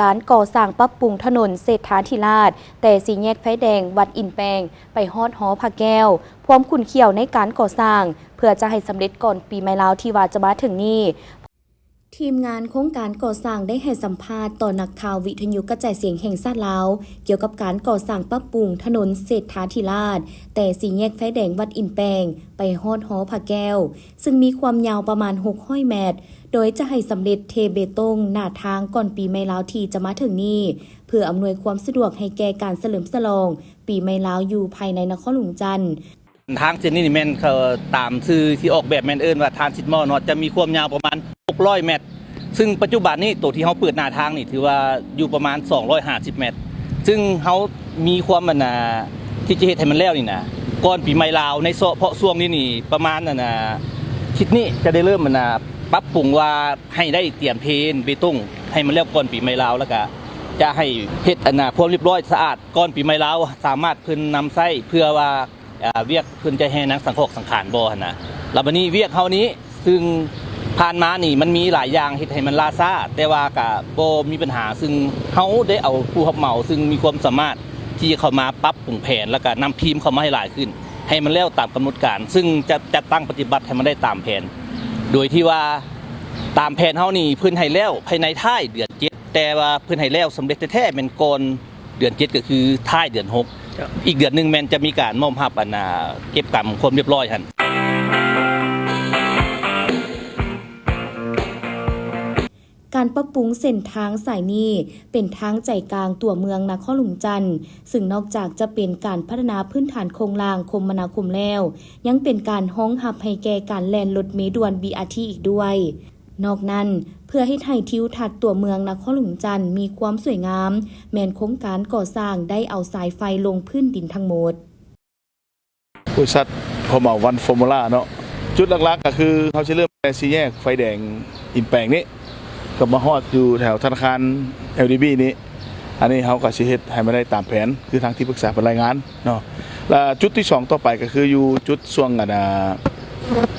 ການກໍ່ສ້າງປັບປຸງຖະໜົນເສດຖາທິລາດ ແຕ່ສີ່ແຍກໄຟແດງວັດອິນແປງ ໄປຮອດຫໍພະແກ້ວ ພວມຂຸ້ນຂ້ຽວໃນການກໍ່ສ້າງ ເພື່ອຈະໃຫ້ສຳເລັດກ່ອນປີໃໝ່ລາວທີ່ວ່າຈະມາເຖິງນີ້. ທີມງານໂຄງການກໍ່ສ້າງໄດ້ໃຫ້ສຳພາດຕໍ່ນັກຂ່າວວິທະຍຸກະຈາຍສຽງແຫ່ງຊາດລາວ ກ່ຽວກັບການກໍ່ສ້າງປັບປຸງຖະໜົນເສດຖາທິລາດ ແຕ່ສີ່ແຍກໄຟແດງວັດອິນແປງ ໄປຮອດຫໍພະແກ້ວ ຊຶ່ງມີຄວາມຍາວປະມານຫົກຮ້ອຍແມັດ ໂດຍຈະໃຫ້ສຳເລັດເທເບຕົງໜ້າທາງກ່ອນປີໃໝ່ລາວທີ່ຈະມາເຖິງນີ້ ເພື່ອອຳນວຍຄວາມສະດວກໃຫ້ແກ່ການສະເຫຼີມສະຫຼອງປີໃໝ່ລາວຢູ່ພາຍໃນນະຄອນຫຼວງວຽງຈັນ. ທາງເສັ້ນນີ້ນີ້ແມ່ນ ເອີ ຕາມຊື່ທີ່ອອກແບບແມ່ນເອີ້ນວ່າ transit mall ເນາະ ຈະມີຄວາມຍາວປະມານຫົກຮ້ອຍແມັດ ຊຶ່ງປັດຈຸບັນນີ້ໂຕທີ່ເຮົາເປີດໜ້າທາງນີ້ຖືວ່າຢູ່ປະມານສອງຮ້ອຍຫ້າສິບແມັດ ຊຶ່ງເຮົາມີຄວາມ ອັນນ່າ ທີ່ຈະເຮັດໃຫ້ມັນແລ້ວນີ້ນະ ກ່ອນປີໃໝ່ລາວ ໃນເສາະເພາະຊ່ວງນີ້ນີ້ ປະມານ ອັນນ່າ ທິດນີ້ຈະໄດ້ເລີ່ມ ອັນນ່າ ປັບປຸງວ່າໃຫ້ໄດ້ຕຽມເທເບຕົງໃຫ້ມັນແລ້ວກ່ອນປີໃໝ່ລາວ ແລ້ວກະຈະໃຫ້ເຮັດ ອັນນ່າ ຄວາມລຽບຮ້ອຍສະອາດກ່ອນປີໃໝ່ລາວ ສາມາດເພິ່ນນຳໃຊ້ເພື່ອວ່າ ອາ ວຽກເພິ່ນຈະແຫ່ນາງສັງຂອກສັງຂານບໍ່ຫັ້ນນະ. ແລ້ວບັດນີ້ວຽກເຮົານີ້ ຊຶ່ງຜ່ານມານີ້ມັນມີຫຼາຍຢ່າງເຮັດໃຫ້ມັນລ່າຊ້າ ແຕ່ວ່າກະບໍ່ມີບັນຫາ ຊຶ່ງເຮົາໄດ້ເອົາຜູ້ຮັບເໝົາ ຊຶ່ງມີຄວາມສາມາດທີ່ຈະເຂົ້າມາປັບປຸງແຜນ ແລ້ວກະນຳທີມເຂົ້າມາໃຫ້ຫຼາຍຂຶ້ນ ໃຫ້ມັນແລ້ວຕາມກຳນົດການ ຊຶ່ງຈະຈັດຕັ້ງປະຕິບັດໃຫ້ມັນໄດ້ຕາມແຜນ ໂດຍທີ່ວ່າຕາມແຜນເຮົານີ້ເພິ່ນໃຫ້ແລ້ວພາຍໃນທ້າຍເດືອນເຈັດ ແຕ່ວ່າເພິ່ນໃຫ້ແລ້ວສຳເລັດແທ້ໆແມ່ນກ່ອນ ເດືອນເຈັດ ກໍຄືທ້າຍເດືອນຫົກ ເຈົ້າ ອີກເດືອນໜຶ່ງແມ່ນຈະມີການມອບຮັບ ອັນນ່າ ເກັບກຳຄວາມລຽບຮ້ອຍຫັ້ນ. ການປັບປຸງເສັ້ນທາງສາຍນີ້ເປັນທາງໃຈກາງຕົວເມືອງນະຄອນຫຼວງວຽງຈັນ ຊຶ່ງນອກຈາກຈະເປັນການພັດທະນາພື້ນຖານໂຄງລ່າງຄົມມະນາຄົມແລ້ວ ຍັງເປັນການຮອງຮັບໃຫ້ແກ່ການແລ່ນລົດເມດ່ວນ ບີອາທີ ອີກດ້ວຍ. ນອກນັ້ນ ເພື່ອເຮັດໃຫ້ທິວທັດຕົວເມືອງນະຄອນຫຼວງວຽງຈັນມີຄວາມສວຍງາມ ແມ່ນໂຄງການກໍ່ສ້າງໄດ້ເອົາສາຍໄຟລົງພື້ນດິນທັງໝົດ. ບໍລິສັດພໍ່ເໝົາວັນຟໍມູລາເນາະ ຈຸດຫຼັກໆກໍຄືເຮົາຊິເລີ່ມແຕ່ສີ່ແຍກໄຟແດງອິນແປງນີ້ ກໍມາຮອດຢູ່ແຖວທະນາຄານ ແອລດີບີ ນີ້ ອັນນີ້ເຮົາກໍຊິເຮັດໃຫ້ມັນໄດ້ຕາມແຜນ ຄືທາງທີ່ປຶກສາເພິ່ນລາຍງານ ເນາະ ແລະ ຈຸດທີສອງຕໍ່ໄປກໍຄືຢູ່ຈຸດຊ່ວງ ອັນນ່າ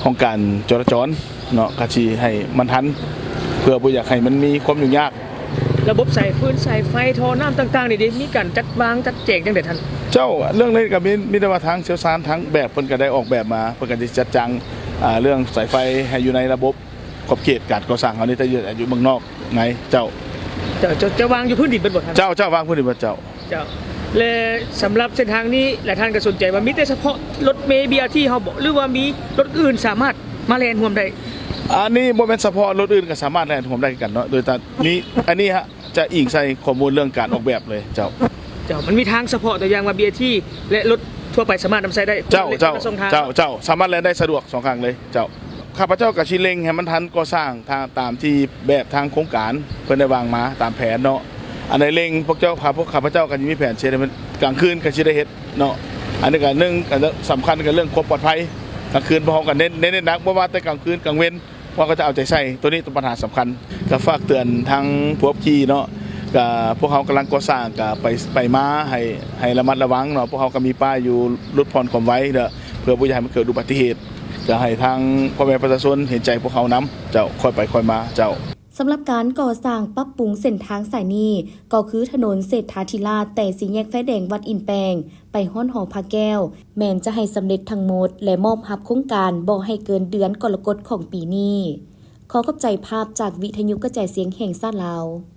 ຫ້ອງການຈະລາຈອນເນາະ ກໍຊິໃຫ້ມັນທັນ ເພື່ອບໍ່ຢາກໃຫ້ມັນມີຄວາມຫຍຸ້ງຍາກ. ລະບົບສາຍຟືນສາຍໄຟ ທໍ່ນ້ຳຕ່າງໆ ນີ້ເດ ມີການຈັດວາງຈັດແຈງຈັ່ງໃດທ່ານ? ເຈົ້າ ເລື່ອງນີ້ກໍມີ ມີແຕ່ວ່າທາງຊ່ຽວຊານ ທາງແບບເພິ່ນກໍໄດ້ອອກແບບມາ ເພິ່ນກໍໄດ້ຈັດຈ້າງ ອາ ເລື່ອງສາຍໄຟໃຫ້ຢູ່ໃນລະບົບ ຂອບເຂດການກໍ່ສ້າງເຮົານີ້ ແຕ່ຢູ່ ຢູ່ເມືອງນອກໄງ ເຈົ້າ. ເຈົ້າ ເຈົ້າ ຈະວາງຢູ່ພື້ນດິນເບິດບໍ່ທ່ານ? ເຈົ້າ ເຈົ້າ ວາງພື້ນດິນເບິດ ເຈົ້າ. ເຈົ້າ ແລະ ສຳລັບເສັ້ນທາງນີ້ ຫຼາຍທ່ານກໍສົນໃຈວ່າມີແຕ່ສະເພາະລົດເມ ບີອາທີ ເຮົາບໍ ຫຼືວ່າມີລົດອື່ນສາມາດມາແລ່ນຮ່ວມໄດ້? ອັນນີ້ບໍ່ແມ່ນສະເພາະລົດອື່ນກໍສາມາດແລ່ນຮ່ວມໄດ້ຄືກັນເນາະ ໂດຍຕາ ນີ້ ອັນນີ້ ຈະອີງໃສ່ຂໍ້ມູນເລື່ອງການອອກແບບເລີຍ ເຈົ້າ. ເຈົ້າ ມັນມີທາງສະເພາະ ຕົວຢ່າງວ່າ ບີອາທີ ແລະ ລົດທົ່ວໄປສາມາດນຳໃຊ້ໄດ້ ເຈົ້າ ເຈົ້າ ເຈົ້າ ເຈົ້າ ສາມາດແລ່ນໄດ້ສະດວກສອງທາງເລີຍ ເຈົ້າ. ຂ້າພະເຈົ້າກໍຊິເລັ່ງໃຫ້ມັນທັນກໍ່ສ້າງ ຕາ ຕາມທີ່ແບບທາງໂຄງການເພິ່ນໄດ້ວາງມາຕາມແຜນເນາະ ອັນໃດເລັ່ງ ພວກເຈົ້າ ຂ້າພະ ຂ້າພະເຈົ້າກໍຊິມີແຜນຊິເຮັດໃຫ້ມັນ ກາງຄືນກໍຊິໄດ້ເຮັດເນາະ ອັນນີ້ກໍໜຶ່ງ ອັນສຳຄັນກໍເລື່ອງຄວາມປອດໄພ ກາງຄືນພວກເຮົາກໍເນັ້ນ ເນັ້ນໜັກ ບໍ່ວ່າແຕ່ກາງຄືນກາງເວັນ ພວກເຮົາກໍຈະເອົາໃຈໃສ່ ໂຕນີ້ເປັນບັນຫາສຳຄັນ ກໍຝາກເຕືອນທາງຜູ້ຂັບຂີ່ເນາະ ກໍພວກເຮົາກຳລັງກໍ່ສ້າງ ກໍໄປ ໄປມາໃຫ້ ໃຫ້ລະມັດລະວັງເນາະ ພວກເຮົາກໍມີປ້າຍຢູ່ ຫຼຸດຜ່ອນຄວາມໄວເນາະ ເພື່ອບໍ່ຢາກໃຫ້ມັນເກີດອຸບັດຕິເຫດ ກໍໃຫ້ທາງພໍ່ແມ່ປະຊາຊົນເຫັນໃຈພວກເຮົານຳ ເຈົ້າ ຄ່ອຍໄປຄ່ອຍມາ ເຈົ້າ. ສຳລັບການກໍ່ສ້າງປັບປຸງເສັ້ນທາງສາຍນີ້ ກໍຄືຖະໜົນເສດຖາທິລາດ ແຕ່ສີ່ແຍກໄຟແດງວັດອິນແປງ ໄປຮອດຫໍພະແກ້ວ ແມ່ນຈະໃຫ້ສຳເລັດທັງໝົດ ແລະ ມອບຮັບໂຄງການບໍ່ໃຫ້ເກີນເດືອນກໍລະກົດຂອງປີນີ້. ຂໍຂອບໃຈພາບຈາກວິທະຍຸກະຈາຍສຽງແຫ່ງຊາດລາວ.